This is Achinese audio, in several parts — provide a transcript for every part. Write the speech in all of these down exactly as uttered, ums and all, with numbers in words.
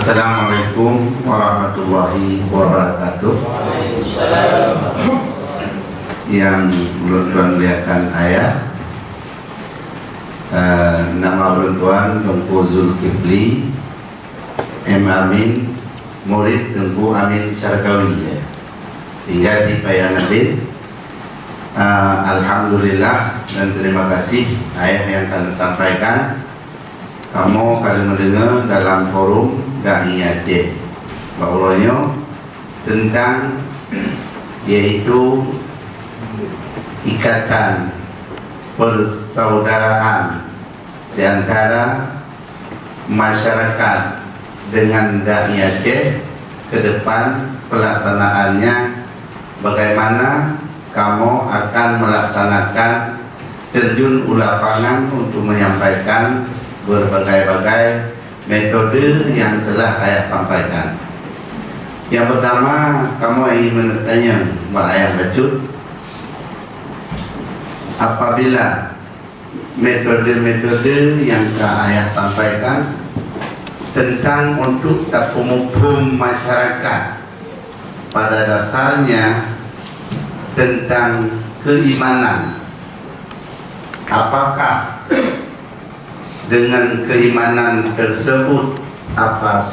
Assalamualaikum warahmatullahi wabarakatuh. Yang ulôn tuan muliakan ayah, eh, nama ulôn tuan Teungku Zulkifli M Amin, murid Teungku Amin Syarkawi, ya. Tinggal di Payan Nadin. Ah, alhamdulillah dan terima kasih ayah yang kami sampaikan. Kamoe ka lheueh meudeungoe dalam forum Da'i Aceh bak uroe nyoe teuntang, yaitu ikatan persaudaraan di antara masyarakat dengan Da'i Aceh ke depan pelaksanaannya, bagaimana kamoe akan melaksanakan terjun u lapangan untuk menyampaikan berbagai-bagai metode yang telah ayah sampaikan. Yang pertama, kamoe ingin menanya bak ayah bacut, apabila metode-metode yang ka ayah sampaikan tentang untuk tapeumiphom masyarakat pada dasarnya tentang keimanan. Apakah dengan keimanan tersebut apa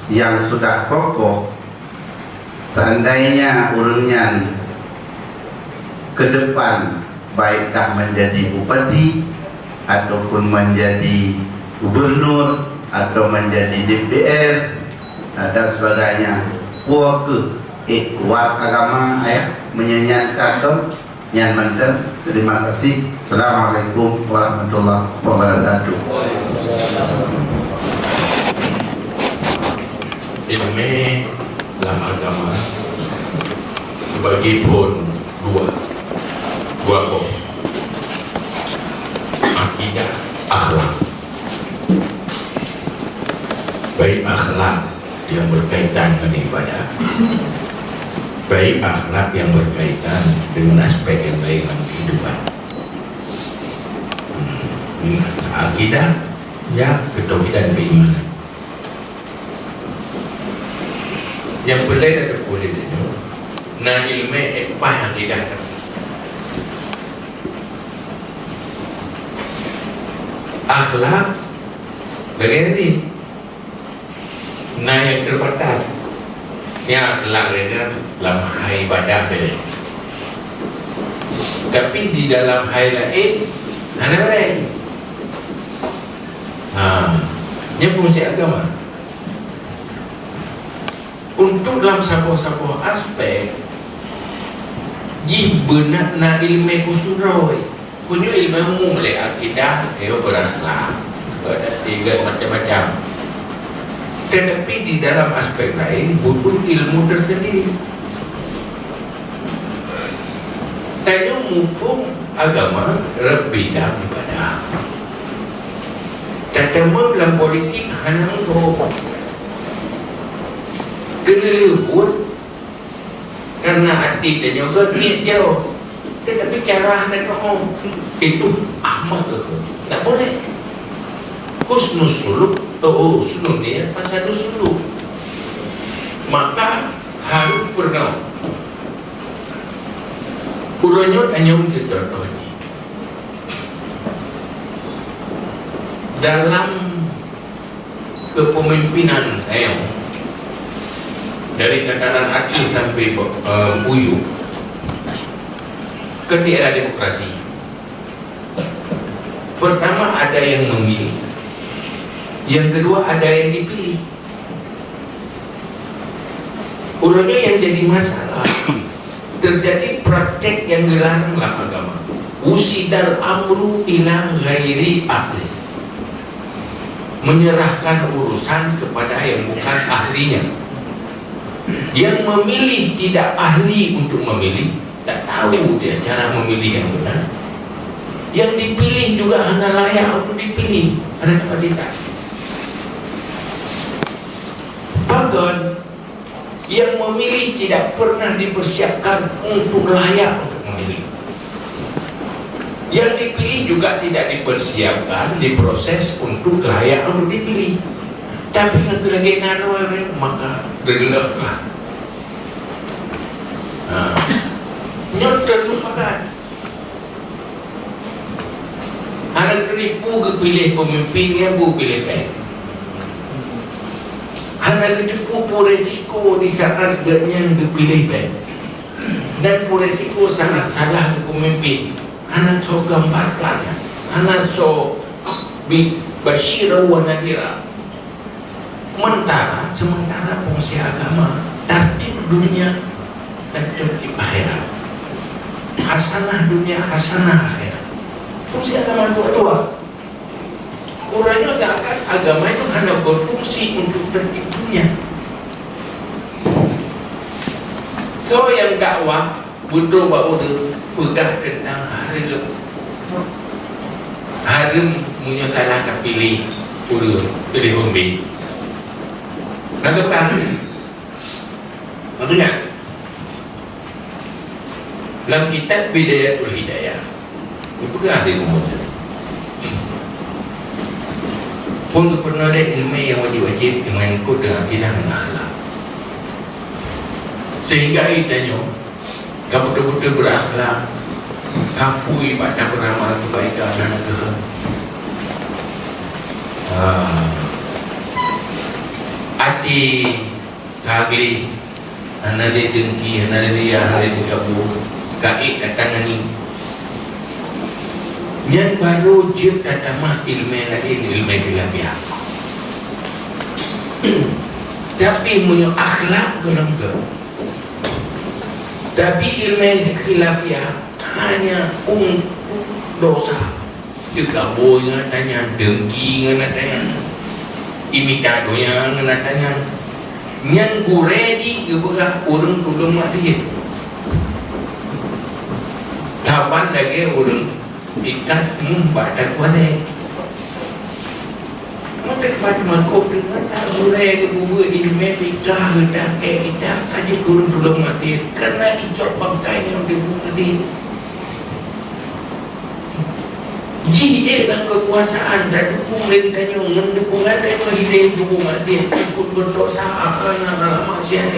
yang sudah kokoh, seandainya ureuëng nyan ke depan baik dah menjadi bupati ataupun menjadi gubernur atau menjadi D P R dan sebagainya, puwoe keuh, eh, kuat agama ayah meunyan nyan ka kon. Nyan mantong, terima kasih. Assalamualaikum warahmatullahi wabarakatuh. Ileumèe lam agama bagi phon dua, dua boh. Akidah, akhlak. Baik akhlak yang berkaitan dengan ibadah, baik akhlak yang berkaitan dengan aspek yang lain dalam kehidupan. Hmm, akidah, ya, ketauhidan, keimanan. Yang perlu kita boleh itu, na ilmu ibadah akidah. Akhlak, lagèe nyan. Na nyang terbatas. Nyang akhlak lagèe nyan lam hai ibadah lagèe. Tapi di dalam hai laén, hana lagèe. Ha, nyan fungsi agama. Untuk lam saboh-saboh aspek, jih beuna na ileumèe khusos droe. Meunyoe ileumèe umum lé akidah, yo beuraslah, beurati, macam-macam. Tetapi di dalam aspek laén butuh ilmu tersendiri. Tanyoe muphom agama rot bidang ibadah. Tatameum lam politik hana meugoe. Keuneulheueh buet karena até tanyoe gèt niet jroh, tetapi cara hana teu'oh. Itu ahmak itu tak boleh. Husnul suluk, husnul niat, fasadus suluk. Maka harus peureunah. Uroe nyoe tanyoe meucuntoh jih. Dalam kepemimpinan tanyoe, dari tataran até sampai, eh, buyue, ketika ada demokrasi, pertama ada yang memilih, yang kedua ada yang dipilih. Uroe nyoe nyang jadi masalah, terjadi praktek nyang geularang lam agama. Wusidal amru ila ghairi ahli. Menyerahkan urusan kepada yang bukan ahlinya. Yang memilih tidak ahli untuk memilih, tak tahu dia cara memilih yang benar. Yang dipilih juga hana layak untuk dipilih, hana kapasitas. Pakon? Yang memilih tidak pernah dipersiapkan untuk layak untuk memilih. Yang dipilih juga tidak dipersiapkan, diproses untuk layak untuk dipilih. Tapi ngon lagèe nyan, maka deungoe lah. Ha. Nyoe teuh lupakan. Hana geuteupeue geupiléh peumimpin nyan peue piléh bèk. Hana geuteupeue peue resiko di saat gobnyan geupiléh bèk. Dan peue resiko saat salah geupeumimpin. Hana soe gambarkan, hana soe bi-, basyira wa nadhira. Sementara, sementara fungsi agama, tertib dunia dan tertib akhirat. Hasanah dunia, hasanah akhirat. Fungsi agama dua-dua. Uroe nyoe agama itu hana berfungsi untuk tertib dunia. Soe nyang dakwah, beutôi bak ureueng peugah teuntang hareuem. Hareuem meunyoe salah tapiléh ureueng, piléh peumimpin. Maka peugah. Maka ingat. Lam kitab Bidayatul Hidayah, geupeugah di rumoh nyan. Phôn geupeureunoe lé ileumèe nyang wajéb-wajéb nyang menyangkut deungon akidah ngon akhlak. Sehingga geutanyoe ka beutôi-beutôi beurakhlak, ka phui bak tapeuramal keubaikan dan keu-, ah, até ka gleh, hana lé deungki, hana lé ria, hana lé teukabu, ka ék ka tangani. Nyan barô jeuet tatamah ileumèe laén, ileumèe khilafiyah. Tapi meunyoe akhlak gohlom gèt, tapi ileumèe khilafiyah hanya untuk dosa. Teukabu ngon ata nyan, deungki ngon ata nyan, imita donya ngon ata nyan. Nyan gurèe jih geupeugah ureueng tulông maksiet. Saban lagèe ureueng ikat muh bak takuali. Maka teumpat makôp deungon that gurèe geupeubeuet ileumèe, pika geutakèe kitab, ka jeuet ureueng tulông maksiet, kareuna icok bangkai nyang teupeue tadi. Jih ék lam keukuasaan, dan dukung lé tanyoe ngon dukungan tanyoe hidéh tuboh maté, ikut berdosa, akan lama siang.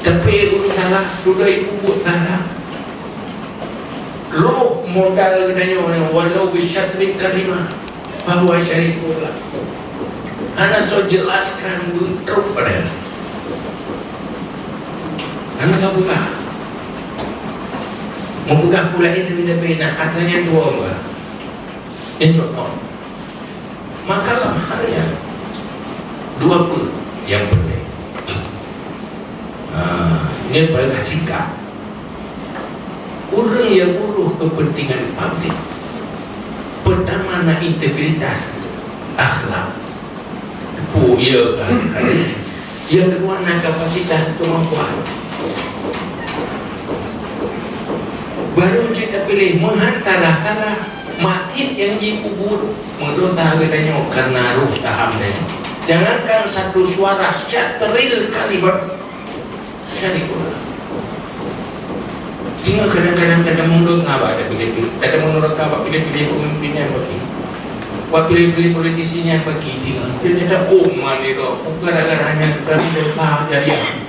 Tapi ureueng salah, sudah ibu buat salah. Loh modal geutanyoe nyoe, walau bisyatri kalimah. Bahwa syarikullah. Hana soe jelaskan beutrok padahai. Hana soe peugah. Meupeugah pula itu, tapi nak katanya dua orang. Itu tong. Maka lam hal nyan dua peue nyang penting. Ah, ini adalah sikap. Ureueng nyang urus kepentingan publik, pertama na integritas, akhlak. Peue, iya kan? Nyang keudua na kapasitas, kemampuan. Baru cit tapiléh meuhan salah-salah, maksiet nyang jipeubuet, meudosa geutanyoe kareuna roh saham tanyoe. Jangankan satu suara, syatril kalimah. Syarikullah. Singoh kadang-kadang tatamong dosa bak tapiléh, tatamong dosa bak piléh-piléh peumimpin nyan bagi. Bak piléh-piléh politisi nyan bagi, singoh. Ternyata, oh, mani roh, gara-gara nyan kan dosa jariah.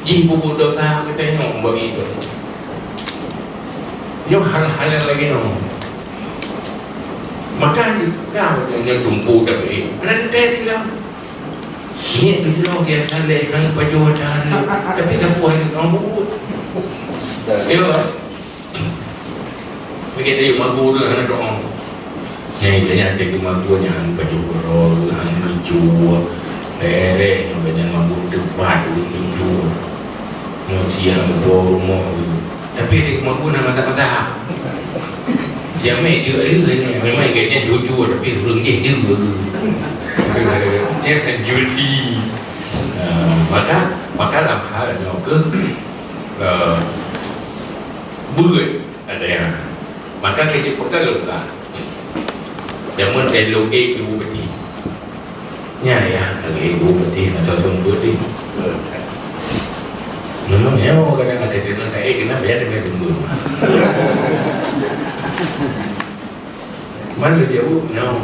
Jih peubuet dosa geutanyoe bagi itu. Nyoe hal-hal nyang lagèe nyoe. Maka ka nyoe tumpu tapi. Hana teuntèe tinggai. Ngieng tujoh dia saleh hang pajoh cara. Tapi sapeue hana orang bubuet. Ya. Mungkin dia mabu tu hana doa. Yang dia yang dia mabu yang hang pajoh bro, hang mencua. Lere yang banyak mabu tempat untuk mencua. Mau siang mau rumah tu. Tapi dia mampu nak masak-masak. Dia main dia ni, memang gaya jujur, tapi ureueng dia dia. Dia kan juti. Ah, maka, maka lam hal nyoe ke, eh, beuet ada yang. Maka kerja pekerja lah. Jameun teknologi ibu beti. Nyan ya, lagèe ibu putih masa seumput ni. Memang nyoe kadang ada kena kain, kena bayar dengan sumber. Mana jauh nyawa.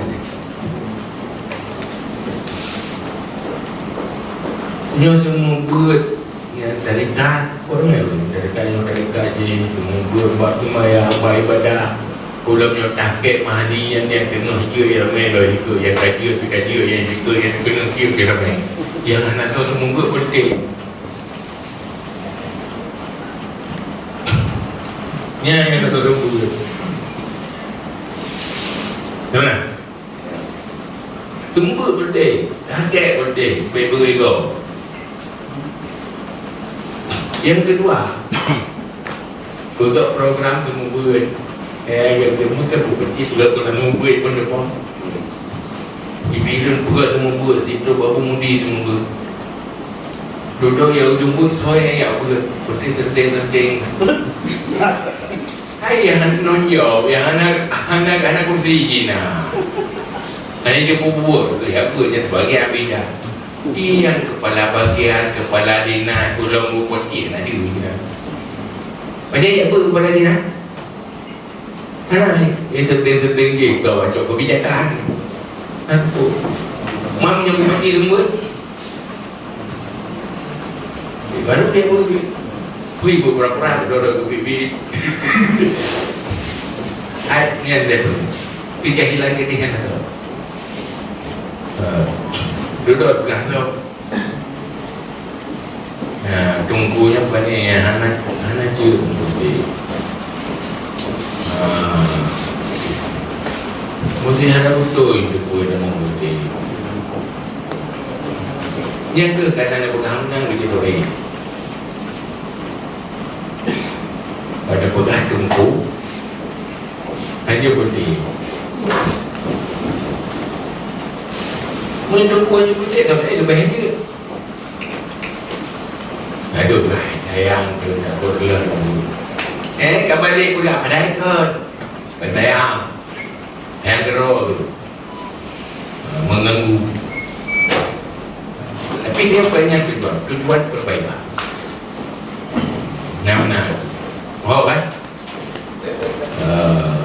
Nyoe seumeubeuet nyang tarekat, kon nyoe tarekat, nyang tarekat jih seumeubeuet bak seumayang, bak ibadah. Ulôn nyoe tahkik Mahdi nyang, nyang teungoh jeuet ramé lom ikot, nyang ka jeuet pih ka jeuet, nyang jeuet nyang teungoh jeuet pih ramé. Nyang hana soe seumeubeuet peureté. Nyan nyang ka seumeubeuet. Mana? Teumbeuet peureté, hakét peureté, bèk beureugoe. Nyang keudua, peugah program seumeubeuet. Eh, nyang keumeukat bukeuti peugah program seumeubeuet pun depan. Ibi lôn peugah seumeubeuet, itu baru mudi seumeubeuet. Dudoe ya ujong buet soe ya peugah, peureté teunteng-teunteng. Hai nyang hana nonjok, nyang hana, hana, hana kursi jih na. Hai jeuet bubuet, ya buet nyang sebagai abida. Nyang kepala bagian, kepala dinas, ulôn bubuet jih na jeuet na. Macam ya buet kepala dinas? Hana, eh, sedeng-sedeng jih kau baca kebijakan. Aku. Mam nyang bubuet jih lembut. Baru dia pun kui pura-pura duduk ke pipi. Ai, ni ada tu. Kejahilan ke di sana tu. Ha. Duduk pegang tu. Ha, tungku yang panik, yang hana, hana je tungku. Ha. Mesti hana betul itu pun nama mesti. Nyang keu kata na peugah meunan geujodoh, eh. Pada peugah tungku, hanya putih. Mun tungku hanya putih, dah, eh, leubeh jeuet. Aduh, lah, sayang tu, takut leh. Eh, ka balik peugah, padahai kon. Kon sayang. Nyang keudroe tu, ha, mengganggu. Tapi dia bukan nyang keudroe, tujuan perbaikan. Nyang meunan. Oh, kan? Eh,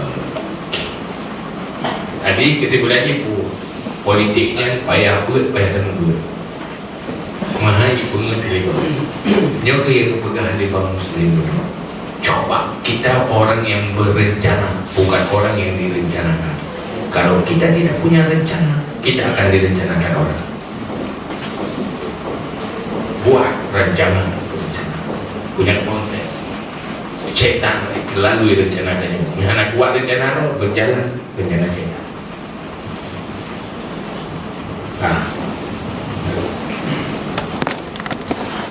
jadi, kita belajar pu-, politik nyan payah buet, payah teumeubeuet. Meuhai peungeut lé gob. Nyoe keuh nyang geupeugah lé bang Muslim. Coba kita orang yang berencana, bukan orang yang direncanakan. Kalau kita tidak punya rencana, kita akan direncanakan orang. Buat rencana, rencana. Punya konsep. Setan lalu rencana tadi. Hana kuat rencana tu, berjalan rencana setan. Ha,